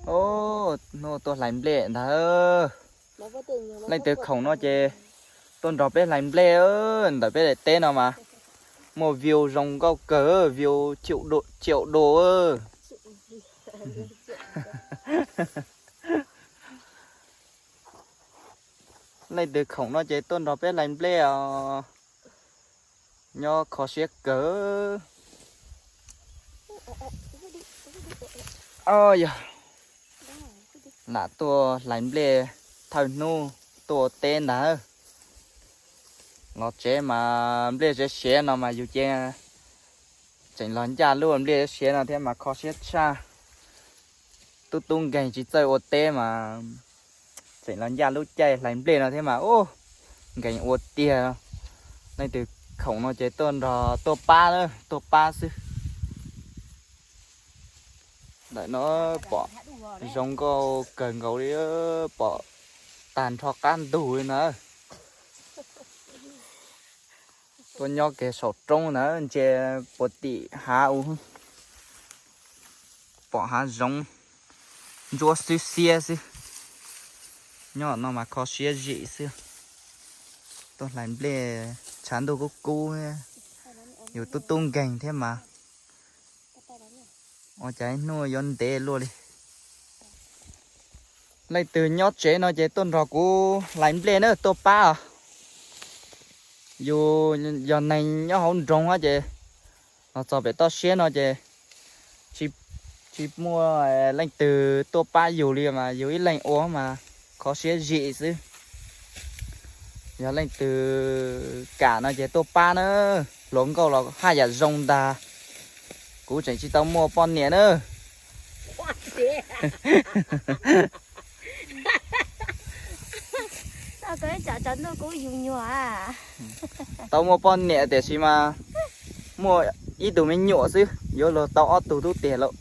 Ub, hnub tuaj hlais nplej ntag. Leej twg khoom no ces tuaj nrog peb hlais nplej ntawm peb daim teb no mas muaj view zoo nkauj kawg, view triệu đô. Leej twg khoom no ces tuaj nrog peb hlais nplej os. Nyob kho siab kawg. Yog lam tuaj hlais nplej thawj hnub tuaj ua teb ntag. Los tsev mas nplej siav siav no mas yus ces tseem los ncaj lub nplej siav no thiab mas kho siab tshaj. Tub tub nkeeg tsis txawj ua teb mas tseem los ncaj lub caij hlais nplej no thiab mas ub, nkeeg ua tiag. Leej twg khoom no ces tuaj nrog tuaj pab na, tuaj pab xwb. Ntawm no pom zoo nkauj kawg nkaus li, pom tag nrho qab ntug li na. Tuaj nyob kiag saum roob ntawd ntsia puag tim hav u, pom hav zoov ntsuab xwb xiab xwb. Nyob no mas kho siab zim xwb. Tuaj hlais nplej tshav ntuj kub kub, yus tub tub nkeeg thiab mas ua cas ib hnub yuav ntev luaj li. Leej twg nyob tsev no ces tuaj nrog kuv hlais nplej na, tuaj pab os. Yus yog neeg nyob hauv nroog ces los txog pem toj siab no ces tsis muaj leej twg tuaj pab yus li mas yus ib leeg ua mas kho siab zim xwb. Yog leej twg kam no ces tuaj pab na. Hluas nkauj los haj yam zoo ntag. Kuv tseem tsis tau muaj poj niam na. Tau muaj poj niam tiam sis mas muaj ib tug me nyuam xwb, yuav luag tau ob tug tub tiag lawm.